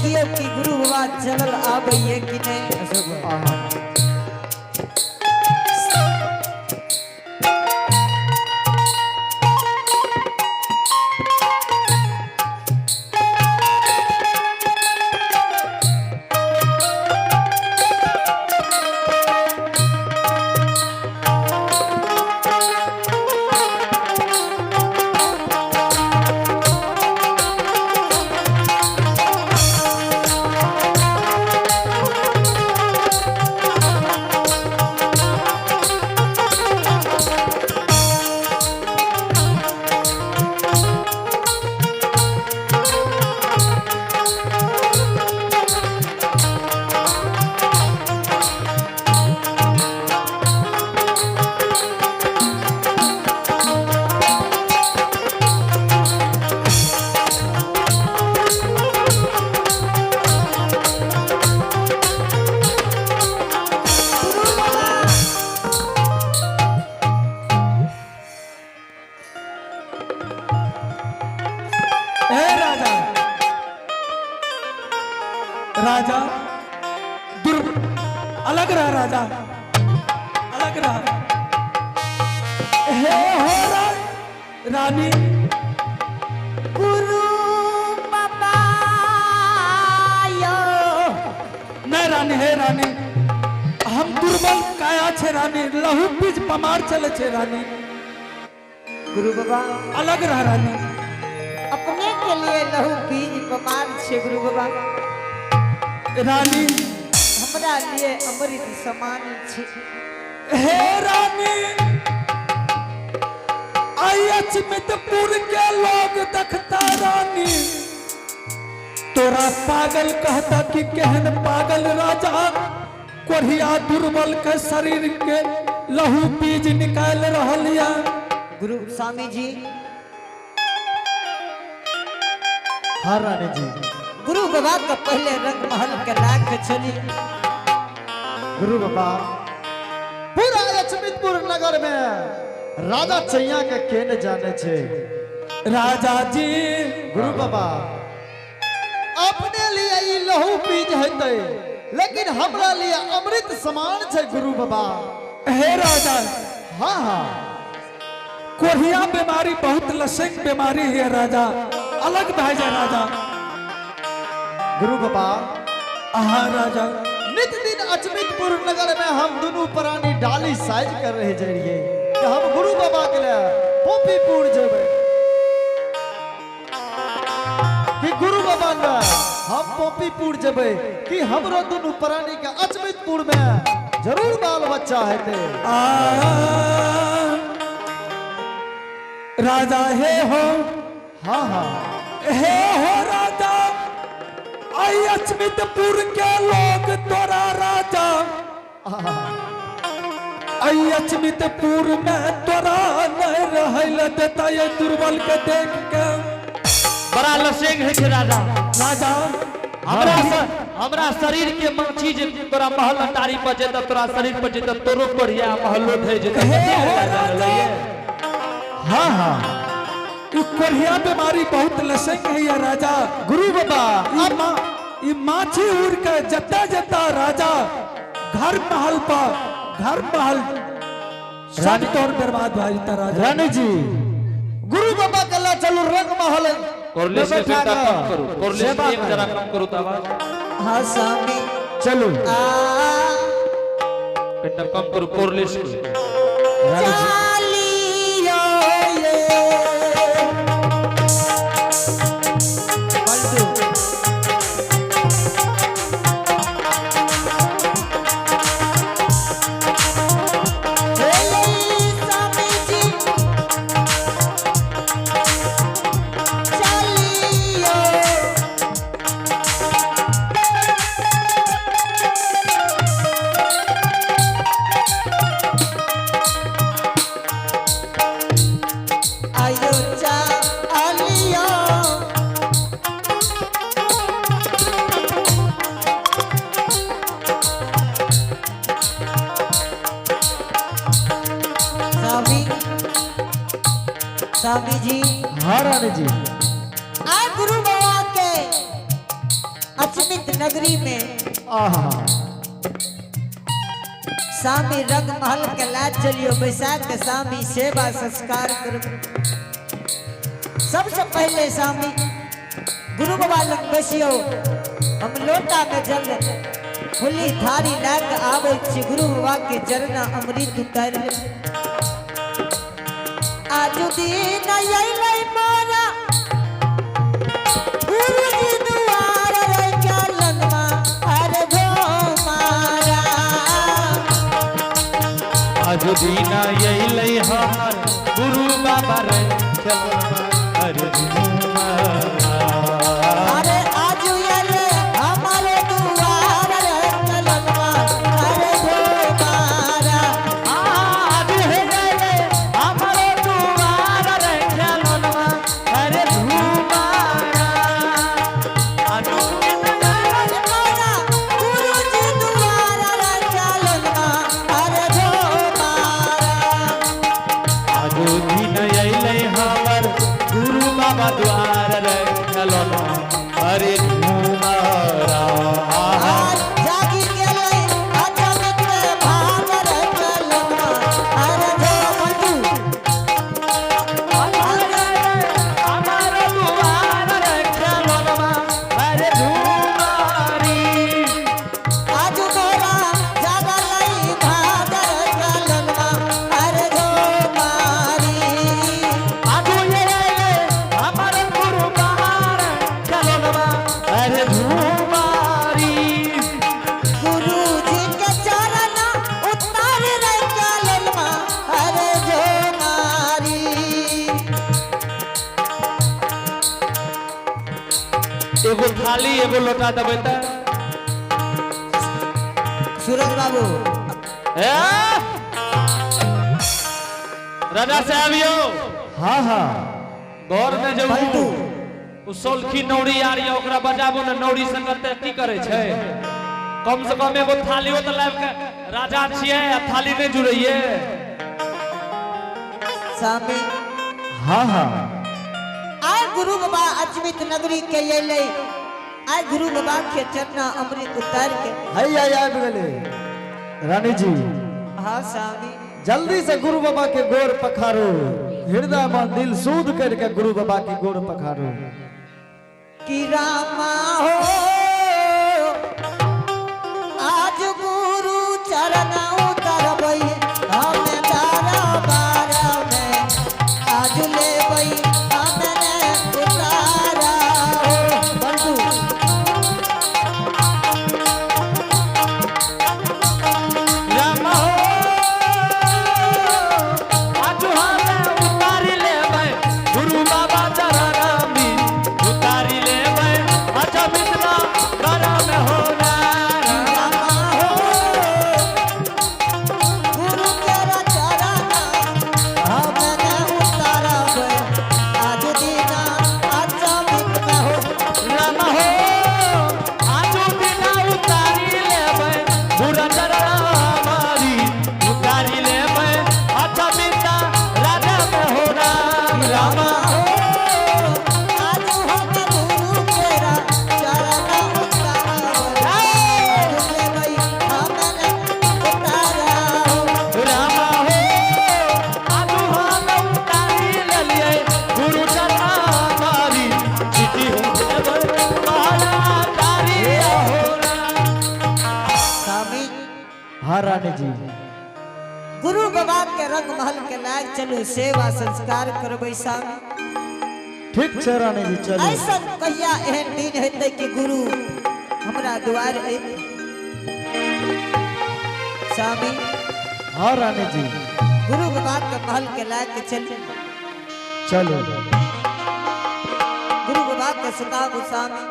देखियो कि गुरु बाबा चलल आबैये कि नहीं अशोक बाबा। हे राजा, राजा दुर् अलग रहा राजा, अलग रहा। हे हो रानी। गुरु बाबा यो। नहीं रानी, हे रानी, हम दुर्बल काया छे रानी, लहू बीज पमार चले छे रानी। गुरु बाबा अलग रह रानी। अपने के लिए लहू बीज पमार छे गुरु बाबा। रानी, हमरा लिए अमृत समान छे। हे रानी, आई अचमितपुर के लोग देखता रानी, तोरा पागल कहता कि केहन पागल राजा कोढ़िया दुर्बल के शरीर के लहू बीज निकाल रहल या। गुरु स्वामी जी। हाँ रानी जी। गुरु बाबा का पहले रंग महल के लाख चली। गुरु बाबा, पूरा लक्ष्मीपुर नगर में राजा चैया के के न जाने छे। राजा जी। गुरु बाबा, अपने लिए ई लहू बीज हेतै, लेकिन हमरा लिए अमृत समान छे गुरु बाबा। हे राजा। हाँ हाँ। कोढ़िया बीमारी बहुत लसंग बीमारी है राजा, अलग भय जाए राजा। गुरु बाबा। हाँ राजा। नित दिन अचमितपुर नगर में हम दोनों प्राणी डाली साइज कर रहे जरिए कि हम गुरु बाबा के लिए पोपीपुर जेबै, कि गुरु बाबा ने हम पोपीपुर जेबै कि हमरो दोनों प्राणी के अचमितपुर में जरूर बाल बच्चा हेतै। आ राजा, हे हो। हाँ हाँ। हे हो राजा, आई अचमितपुर के लोग तोरा राजा, आई अचमितपुर में तोरा नहीं रहल देता ये दुर्बल के देख के। बड़ा लसेंग है छे राजा। राजा। हमरा शरीर के माछी जे तोरा महल अटारी पर जेता, तोरा शरीर पर जेता, तोरो बढ़िया महलो धै जेता। हे हो राजा। हाँ हाँ। ई कोढ़िया बीमारी बहुत लसंग है ये राजा। गुरु बाबा। ई माछी उड़ के जता जता राजा घर महल पर, घर महल सब तोर बर्बाद भए जेता राजा। रानी जी, गुरु बाबा कला चलू रंग महल। कोरलेस के बैठा चिंता के कम करू, कोरलेस सेवा एक करू। जरा कम करू तो आवाज। हाँ स्वामी। चलू। आ कनिटा कम करू कोरलेस के। रानी जी। चालियो ये बल्टू। हे स्वामी जी चालियो। आयो चालियो। स्वामी, स्वामी जी। हाँ रानी जी। आ गुरु बाबा के अचमित नगरी में आहा स्वामी रंग महल के लाज चलियो बैसाख के स्वामी सेवा संस्कार करो। सबसे पहले स्वामी गुरु बाबा लग बैसियो, हम लोटा में जल खुली थारी लाके आबै छी, गुरु बाबा के चरण अमृत उतार ले। आजु दिन अइलै मोरा गुरुजी दुआर रे चलनमा अरे भो मारा। आज दिन अइलै हमर गुरु बाबा रे चलनमा अरे झूमारा। अरे आजु अइलै हमारे दुआर रे चलनमा अरे भो मारा। आज हे गइलै हमर दुआर रे चलनमा अरे झूमारा। आज दिन अरे मोरा गुरुजी दुआर रे चलनमा अरे भो मारा। आज दिन अइलै हमर गुरु बाबा द्वार रे चलनमा अरे झूमारा। आज जागी गेलै अचमित भाग रे चलनमा अरे भो मंजू। हमार दुआर रे चलनमा अरे झूमारी। आज मोरा जागलै भाग रे चलनमा अरे भो मारी। आजू ये हमर गुरु बार चलनमा अरे झूमारी। गुरुजी के चरण उतार रे चलनमा अरे जो मारी। एगो थाली एगो लोटा देबै त सूरज बाबू ए? राजा साहब यौ हाँ हाँ घर में जे पलटू। उ सोलखी नौरी आर यौ ओकरा बजाबो ने नौरी से कते की करै छै? कम से कम एगो थालियो तऽ लाबि के, राजा छियै आ थाली नहि जुड़ैये। स्वामी हाँ हाँ आय गुरु बाबा अचमित नगरी के अयलै, आय गुरु बाबा के चरण अमृत उतार के। हैया आबि गेलै रानी जी। हाँ स्वामी। जल्दी से गुरु बाबा के गोर पखारो, हृदय मन दिल शुद्ध करके गुरु बाबा के गोर पखारो। कि रामा हो आज गुरु चरण उतरबै हम दरबार में, आज लेबै हमने उतारा हो बंधु। राम हो आजु हमे उतारि लेबै गुरु बाबा चरण में, उतारि लेबै अच्छा मिथिला करम हो ना। रामा हो गुरु केरा चरण हमने उतारबै आज दिना अचमित में हो। राम हो आजु दिना उतारि लेबै गुरु चरण हमारी, उतारि लेबै अच्छा मिथिला राजा में हो राम। राम हो आज हम गुरु केरा चरण उतारबै आज लेबै हमने उतारा हो। राम हो आजु हम उतारि लेलियै गुरु चरण हमारी, चिट्ठी हो देबै महला तारी हो राम। स्वामी हाँ रानी जी। गुरु बाबा के रंग महल के लाग चलू, सेवा संस्कार करबै स्वामी। ठीक छै रानी जी, चलू। ऐसा कहिया एहन दिन हेतै कि गुरु हमरा द्वार अयतै स्वामी? हाँ रानी जी। गुरु बाबा के महल के लाग के चलू। चलो। गुरु बाबा के सुनाबू स्वामी।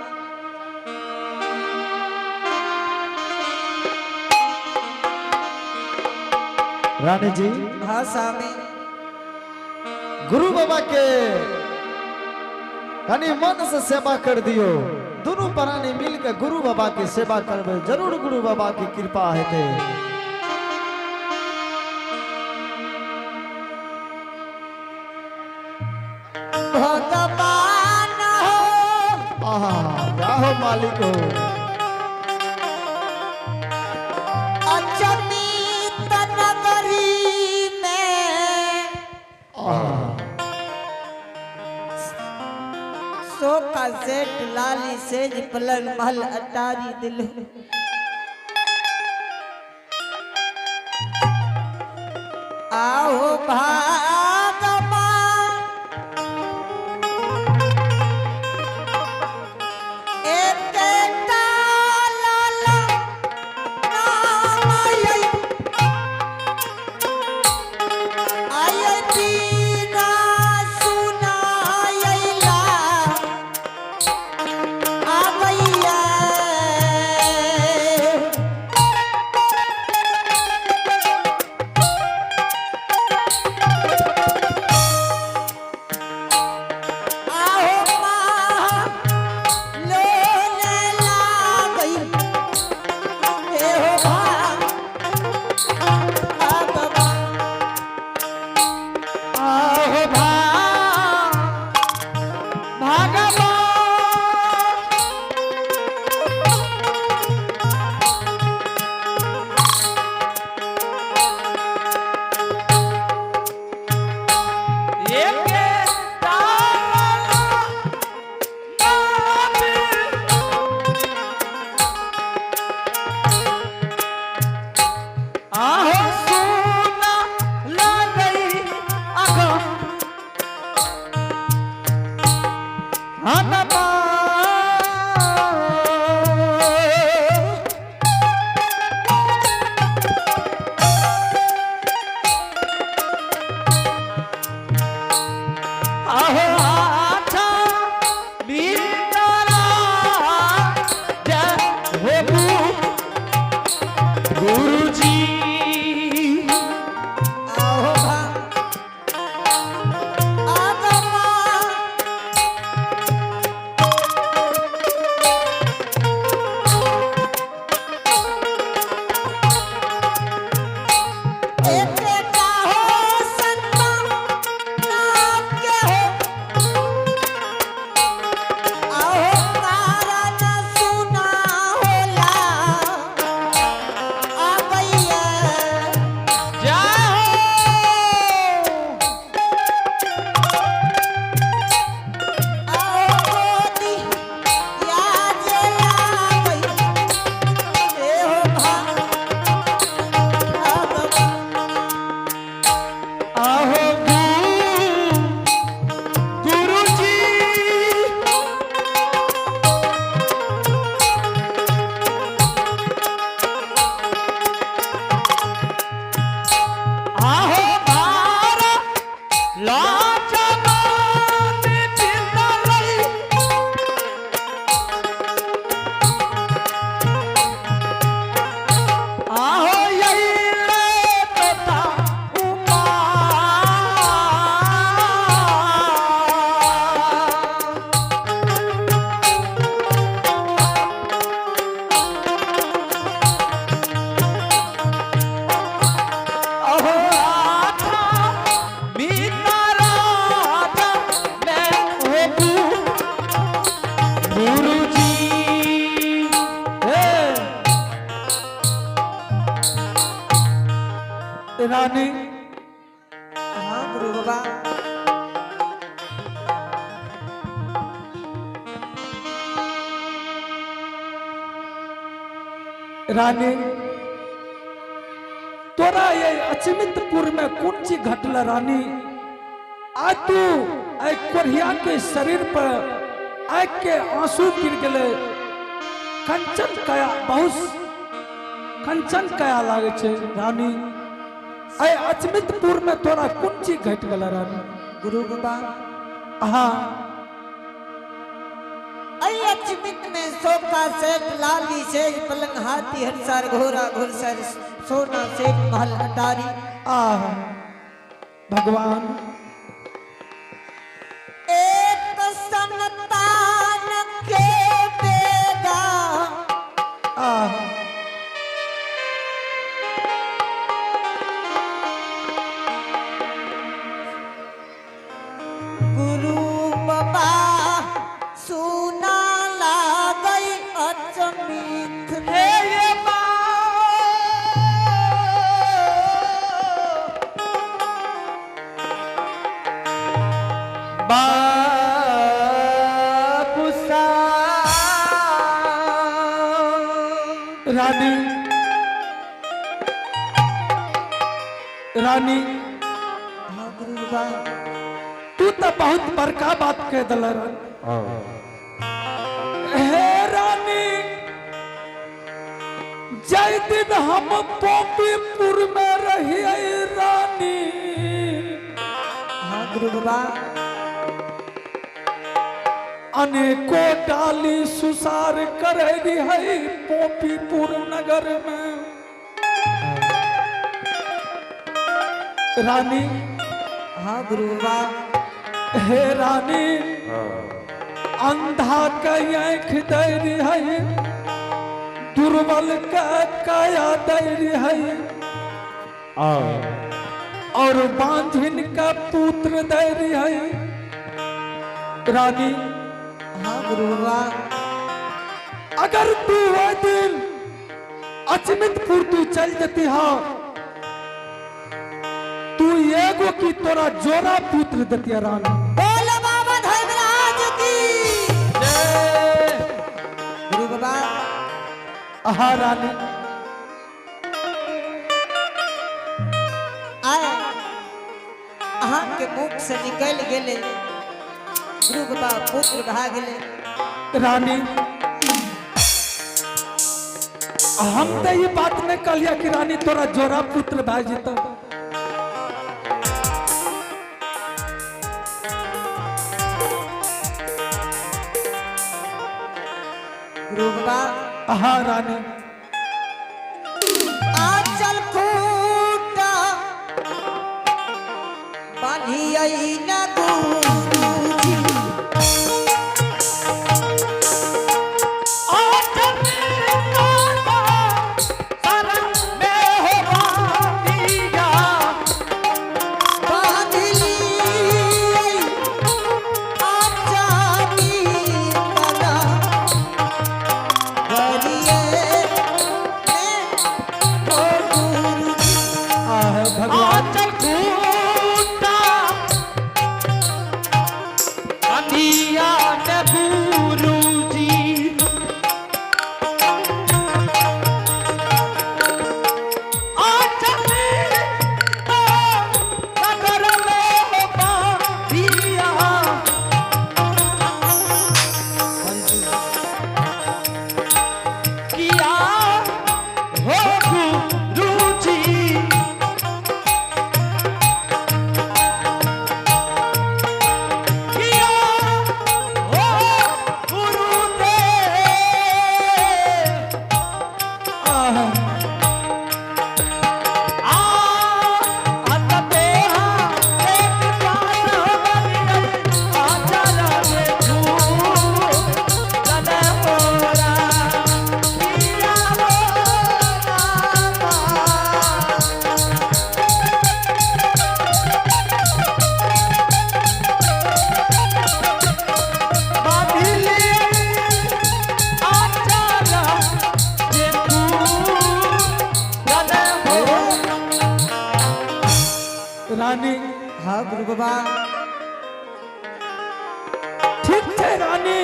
रानी जी। हाँ स्वामी। गुरु बाबा के कनी मन से सेवा कर दियो, दोनों प्राणी मिल के गुरु बाबा के सेवा करबे, जरूर गुरु बाबा की कृपा हेतै। भगवान हो आहा, क्या हो मालिक हो। सोखा सेठ लाली सेज पलंग महल अटारी दिल। आओ भागमा एक लाला नाम आई आई दीना सुनायला आवैया। आओ माँ लोन लागई ए हो भा भगवान। आहो भा भगवान। एक ताला नाम आहो सुना लगई अगो हनुमान। आहो आछा बीतरा जय हो गुरुजी। आओ भा आगमा। एक हो संता नाम के हो आओ कारण सुना होला आवैया। जय हो। आओ गोदी याद लागई ए हो भा आहो गुरुजी। आहो भारा लाजवान बिंदलई। आहो यही तोता उमा। अहो आथा बीता राजा मैं हो गुरुजी। हे रानी। हाँ गुरु बाबा। रानी, तोरा ये अचमितपुर में कोन चीज घटल रानी? आज तू आई कोढ़िया के शरीर पर आँख के आंसू गिर गए। कंचन कया बहुत कंचन कया लागे छे रानी। आई अचमितपुर में तोरा कोन चीज घट गल रानी? गुरु बाबा। हाँ। अई अचमित में सोखा सेठ लाली सेज पलंग हाथी हरसार घोड़ा घुड़सर सोना सेठ महल अटारी। आह भगवान। एक संतान के बेगा आह गुरु बाबा सुना लागई अचमित हे ये बा रानी, रानी, हाँ गुरु बाबा। तू तो बहुत बड़का बात कह दिल रानी। हे रानी, जय दिन हम पोपीपुर में रही रानी, हाँ गुरु बाबा। अनेको डाली सुसार करे रही पोपीपुर नगर में रानी। हाँ गुरु बाबा। हे रानी, अंधा के आँख दे रही, दुर्बल के काया दे रही और बांझिन का पुत्र दे रही रानी। हाँ गुरु बाबा। अगर तू वह दिन अचमितपुर तू चल जती हा, तू एगो की तोरा जोड़ा पुत्र देती रानी। बोल बाबा धर्मराज की। गुरु बाबा। आहा रानी। आए अहाँ के मुख से निकल गेले गुरु बाबा, पुत्र भा गेले। रानी, हम तो ये बात नहीं कहलिया कि रानी तोरा जोड़ा पुत्र भा जेता। गुरु बाबा। आहा रानी। आचल खूटा बांधियै न गुरुजी। बांधलियै आचामी कदा गरिये ने ओ गुरुजी। आह भगवान। गुरुजी। किया हो गुरुजी, किया हो गुरुदेव। आह। आ अत तेहा एक पास बन आचर देखू चल मोरा किया हो रामा। बांधिले आचर देखू चल हो। रानी। हाँ गुरु बाबा। ठीक है रानी,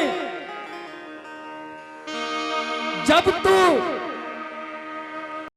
जब तू